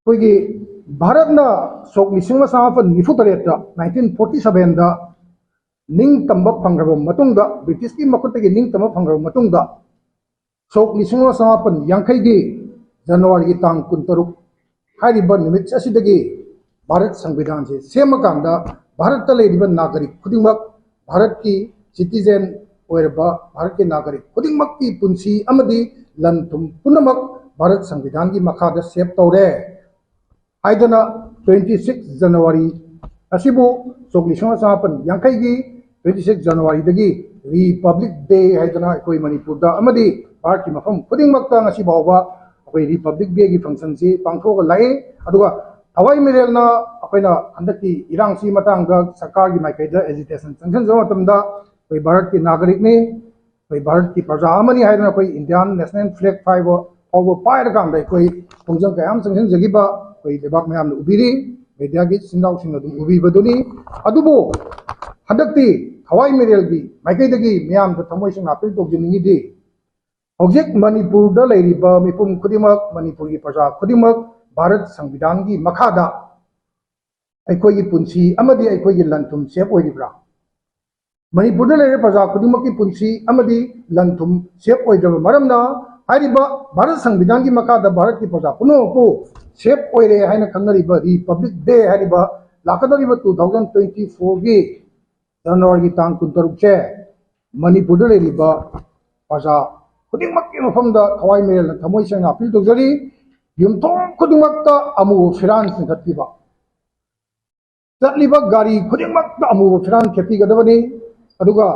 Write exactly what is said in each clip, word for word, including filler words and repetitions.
ꯑꯩꯈꯣꯏꯒꯤ ꯚꯥꯔꯠꯅ ꯁꯣꯛ ꯂꯤꯁꯤꯡ ꯑꯃ ꯆꯃꯥꯄꯟ ꯅꯤꯐꯨ ꯇꯔꯦꯠꯇ, ꯅꯥꯏꯟꯇꯤꯟ ꯐꯣꯔꯇꯤ ꯁꯚꯦꯟꯗ ꯅꯤꯡꯇꯝꯕ ꯐꯪꯈ꯭ꯔꯕ ꯃꯇꯨꯡꯗ, ꯕ꯭ꯔꯤꯇꯤꯁꯀꯤ ꯃꯈꯨꯠꯇꯒꯤ ꯅꯤꯡꯇꯝꯕ ꯐꯪꯈ꯭ꯔꯕ ꯃꯇꯨꯡꯗ, ꯁꯣꯛ ꯂꯤꯁꯤꯡ ꯑꯃ ꯆꯃꯥꯄꯟ ꯌꯥꯡꯈꯩꯒꯤ ꯖꯅꯋꯥꯔꯤꯒꯤ ꯇꯥꯡ ꯀꯨꯟꯇꯔꯨꯛ ꯍꯥꯏꯔꯤꯕ ꯅꯨꯃꯤꯠ ꯑꯁꯤꯗꯒꯤ ꯚꯥꯔꯠ ꯁꯪꯕꯤꯙꯥꯟꯁꯦ ꯁꯦꯝꯃꯀꯥꯟꯗ, ꯚꯥꯔꯠꯇ ꯂꯩꯔꯤꯕ ꯅꯥꯒꯔꯤꯛ ꯈꯨꯗꯤꯡꯃꯛ, ꯚꯥꯔꯠꯀꯤ ꯁꯤꯇꯤꯖꯦꯟ ꯑꯣꯏꯔꯕ ꯚꯥꯔꯠꯀꯤ ꯅꯥꯒꯔꯤꯛ ꯈꯨꯗꯤꯡꯃꯛꯀꯤ ꯄꯨꯟꯁꯤ ꯑꯃꯗꯤ ꯂꯟ ꯊꯨꯝ ꯄꯨꯝꯅꯃꯛ ꯚꯥꯔꯠ ꯁꯪꯕꯤꯙꯥꯟꯒꯤ ꯃꯈꯥꯗ ꯁꯦꯞ ꯇꯧꯔꯦ ꯍꯥꯏꯗꯅ, ꯇ꯭ꯋꯦꯟꯇꯤ ꯁꯤꯛꯁ ꯖꯅꯋꯥꯔꯤ ꯑꯁꯤꯕꯨ ꯁꯣꯛ ꯂꯤꯁꯤꯡ ꯑꯃ ꯆꯃꯥꯄꯟ ꯌꯥꯡꯈꯩꯒꯤ ꯇ꯭ꯋꯦꯟꯇꯤ ꯁꯤꯛꯁ ꯖꯅꯋꯥꯔꯤꯗꯒꯤ ꯔꯤꯄꯕ꯭ꯂꯤꯛ ꯗꯦ ꯍꯥꯏꯗꯅ ꯑꯩꯈꯣꯏ ꯃꯅꯤꯄꯨꯔꯗ ꯑꯃꯗꯤ ꯚꯥꯔꯠꯀꯤ ꯃꯐꯝ ꯈꯨꯗꯤꯡꯃꯛꯇ ꯉꯁꯤ ꯐꯥꯎꯕ ꯑꯩꯈꯣꯏ ꯔꯤꯄꯕ꯭ꯂꯤꯛ ꯗꯦꯒꯤ ꯐꯪꯁꯟꯁꯤ ꯄꯥꯡꯊꯣꯛꯑꯒ ꯂꯥꯛꯏ꯫ ꯑꯗꯨꯒ ꯊꯋꯥꯏ ꯃꯤꯔꯦꯜꯅ ꯑꯩꯈꯣꯏꯅ ꯍꯟꯗꯛꯀꯤ ꯏꯔꯥꯡꯁꯤ ꯃꯇꯥꯡꯗ ꯁꯔꯀꯥꯔꯒꯤ ꯃꯥꯏꯀꯩꯗ ꯑꯦꯖꯤꯇꯦꯁꯟ ꯆꯪꯁꯤꯟꯖꯕ ꯃꯇꯝꯗ, ꯑꯩꯈꯣꯏ ꯚꯥꯔꯠꯀꯤ ꯅꯥꯒꯔꯤꯛꯅꯤ, ꯑꯩꯈꯣꯏ ꯚꯥꯔꯠꯀꯤ ꯄ꯭ꯔꯖꯥ ꯑꯃꯅꯤ ꯍꯥꯏꯗꯅ ꯑꯩꯈꯣꯏ ꯏꯟꯗꯤꯌꯥꯟ ꯅꯦꯁꯅꯦꯜ ꯐ꯭ꯂꯦꯒ ꯐꯥꯏꯕ ꯐꯥꯎꯕ ꯄꯥꯏꯔꯀꯥꯟꯗ ꯑꯩꯈꯣꯏ ꯈꯣꯡꯖꯪ ꯀꯌꯥ ꯑꯃ ꯆꯪꯁꯤꯟꯖꯈꯤꯕ ꯑꯩꯈꯣꯏ ꯂꯩꯕꯥꯛ ꯃꯌꯥꯝꯅ ꯎꯕꯤꯔꯤ, ꯃꯦꯗꯤꯌꯥꯒꯤ ꯏꯆꯤꯟ ꯏꯅꯥꯎꯁꯤꯡꯅ ꯑꯗꯨꯝ ꯎꯕꯤꯕꯗꯨꯅꯤ꯫ ꯑꯗꯨꯕꯨ ꯍꯟꯗꯛꯇꯤ ꯊꯋꯥꯏ ꯃꯤꯔꯦꯜꯒꯤ ꯃꯥꯏꯀꯩꯗꯒꯤ ꯃꯤꯌꯥꯝꯗ ꯊꯃꯣꯏ ꯁꯦꯡꯅ ꯑꯄꯤꯜ ꯇꯧꯖꯅꯤꯡꯉꯤꯗꯤ, ꯍꯧꯖꯤꯛ ꯃꯅꯤꯄꯨꯔꯗ ꯂꯩꯔꯤꯕ ꯃꯤꯄꯨꯝ ꯈꯨꯗꯤꯡꯃꯛ, ꯃꯅꯤꯄꯨꯔꯒꯤ ꯄ꯭ꯔꯖꯥ ꯈꯨꯗꯤꯡꯃꯛ ꯚꯥꯔꯠ ꯁꯪꯕꯤꯙꯥꯟꯒꯤ ꯃꯈꯥꯗ ꯑꯩꯈꯣꯏꯒꯤ ꯄꯨꯟꯁꯤ ꯑꯃꯗꯤ ꯑꯩꯈꯣꯏꯒꯤ ꯂꯟ ꯊꯨꯝ ꯁꯦꯞ ꯑꯣꯏꯔꯤꯕ꯭ꯔꯥ? ꯃꯅꯤꯄꯨꯔꯗ ꯂꯩꯔꯤꯕ ꯄ꯭ꯔꯖꯥ ꯈꯨꯗꯤꯡꯃꯛꯀꯤ ꯄꯨꯟꯁꯤ ꯑꯃꯗꯤ ꯂꯟ ꯊꯨꯝ ꯁꯦꯞ ꯑꯣꯏꯗ꯭ꯔꯕ ꯃꯔꯝꯅ, ꯍꯥꯏꯔꯤꯕ ꯚꯥꯔꯠ ꯁꯪꯕꯤꯙꯥꯟꯒꯤ ꯃꯈꯥꯗ ꯚꯥꯔꯠꯀꯤ ꯄ꯭ꯔꯖꯥ ꯄꯨꯝꯅꯃꯛꯄꯨ ꯁꯦꯞ ꯑꯣꯏꯔꯦ ꯍꯥꯏꯅ ꯈꯪꯅꯔꯤꯕ ꯔꯤꯄꯕ꯭ꯂꯤꯛ ꯗꯦ ꯍꯥꯏꯔꯤꯕ ꯂꯥꯛꯀꯗꯧꯔꯤꯕ ꯇꯨ ꯊꯥꯎꯖꯟ ꯇ꯭ꯋꯦꯟꯇꯤ ꯐꯣꯔꯒꯤ ꯖꯅꯋꯥꯔꯤꯒꯤ ꯇꯥꯡ ꯀꯨꯟꯇꯔꯨꯛꯁꯦ ꯃꯅꯤꯄꯨꯔꯗ ꯂꯩꯔꯤꯕ ꯄ꯭ꯔꯖꯥ ꯈꯨꯗꯤꯡꯃꯛꯀꯤ ꯃꯐꯝꯗ ꯊꯋꯥꯏ ꯃꯤꯔꯦꯜꯅ ꯊꯃꯣꯏ ꯁꯦꯡꯅ ꯑꯄꯤꯜ ꯇꯧꯖꯔꯤ꯫ ꯌꯨꯝꯊꯣꯡ ꯈꯨꯗꯤꯡꯃꯛꯇ ꯑꯃꯨꯕ ꯐꯤꯔꯥꯟ ꯆꯤꯡꯈꯠꯄꯤꯕ, ꯆꯠꯂꯤꯕ ꯒꯥꯔꯤ ꯈꯨꯗꯤꯡꯃꯛꯇ ꯑꯃꯨꯕ ꯐꯤꯔꯥꯟ ꯊꯦꯠꯄꯤꯒꯗꯕꯅꯤ꯫ ꯑꯗꯨꯒ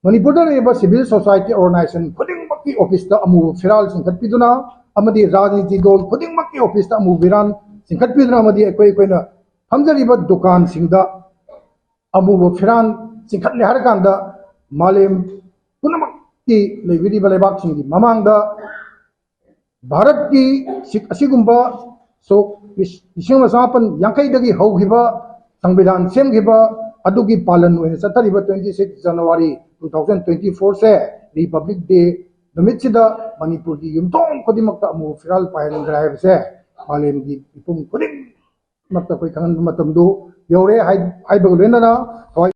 ꯃꯅꯤꯄꯨꯔꯗ ꯂꯩꯔꯤꯕ ꯁꯤꯚꯤꯜ ꯁꯣꯁꯥꯏꯇꯤ ꯑꯣꯔꯒꯅꯥꯏꯖꯦꯁꯟ ꯈꯨꯗꯤꯡꯃꯛꯀꯤ ꯑꯣꯐꯤꯁꯇ ꯑꯃꯨꯕ ꯐꯤꯔꯥꯜ ꯆꯤꯡꯈꯠꯄꯤꯗꯨꯅ ꯑꯃꯗꯤ ꯔꯥꯖꯅꯤꯇꯤ ꯗꯣꯜ ꯈꯨꯗꯤꯡꯃꯛꯀꯤ ꯑꯣꯐꯤꯁꯇ ꯑꯃꯨꯕ ꯐꯤꯔꯥꯜ ꯆꯤꯡꯈꯠꯄꯤꯗꯨꯅ ꯑꯃꯗꯤ ꯑꯩꯈꯣꯏ ꯑꯩꯈꯣꯏꯅ ꯐꯝꯖꯔꯤꯕ ꯗꯨꯀꯥꯟꯁꯤꯡꯗ ꯑꯃꯨꯕ ꯐꯤꯔꯥꯜ ꯆꯤꯡꯈꯠꯂꯦ ꯍꯥꯏꯔꯀꯥꯟꯗ ꯃꯥꯂꯦꯝ ꯄꯨꯝꯅꯃꯛꯀꯤ ꯂꯩꯕꯤꯔꯤꯕ ꯂꯩꯕꯥꯛꯁꯤꯡꯒꯤ ꯃꯃꯥꯡꯗ ꯚꯥꯔꯠꯀꯤ ꯁꯤꯛ ꯑꯁꯤꯒꯨꯝꯕ ꯁꯣꯛ ꯂꯤꯁꯤꯡ ꯑꯃ ꯆꯃꯥꯄꯟ ꯌꯥꯡꯈꯩꯗꯒꯤ ꯍꯧꯈꯤꯕ ꯁꯪꯕꯤꯙꯥꯟ ꯁꯦꯝꯈꯤꯕ ꯑꯗꯨꯒꯤ ꯄꯥꯂꯟ ꯑꯣꯏꯅ ꯆꯠꯊꯔꯤꯕ ꯇ꯭ꯋꯦꯟꯇꯤ ꯁꯤꯛꯁ ꯖꯅꯋꯥꯔꯤ ꯇꯨ ꯊꯥꯎꯖꯟ ꯇ꯭ꯋꯦꯟꯇꯤ ꯐꯣꯔꯁꯦ ꯔꯤꯄꯕ꯭ꯂꯤꯛ ꯗꯦ ꯅꯨꯃꯤꯠꯁꯤꯗ ꯃꯅꯤꯄꯨꯔꯒꯤ ꯌꯨꯝꯊꯣꯡ ꯈꯨꯗꯤꯡꯃꯛꯇ ꯑꯃꯨꯕ ꯐꯤꯔꯥꯜ ꯄꯥꯏꯍꯟꯈ꯭ꯔꯦ ꯍꯥꯏꯕꯁꯦ ꯃꯥꯂꯦꯝꯒꯤ ꯃꯤꯄꯨꯝ ꯈꯨꯗꯤꯡꯃꯛꯇ ꯑꯩꯈꯣꯏ ꯈꯪꯍꯟꯕ ꯃꯇꯝꯗꯨ ꯌꯧꯔꯦ ꯍꯥꯏ-, ꯍꯥꯏꯕꯒ ꯂꯣꯏꯅꯅ ꯊꯋꯥꯏ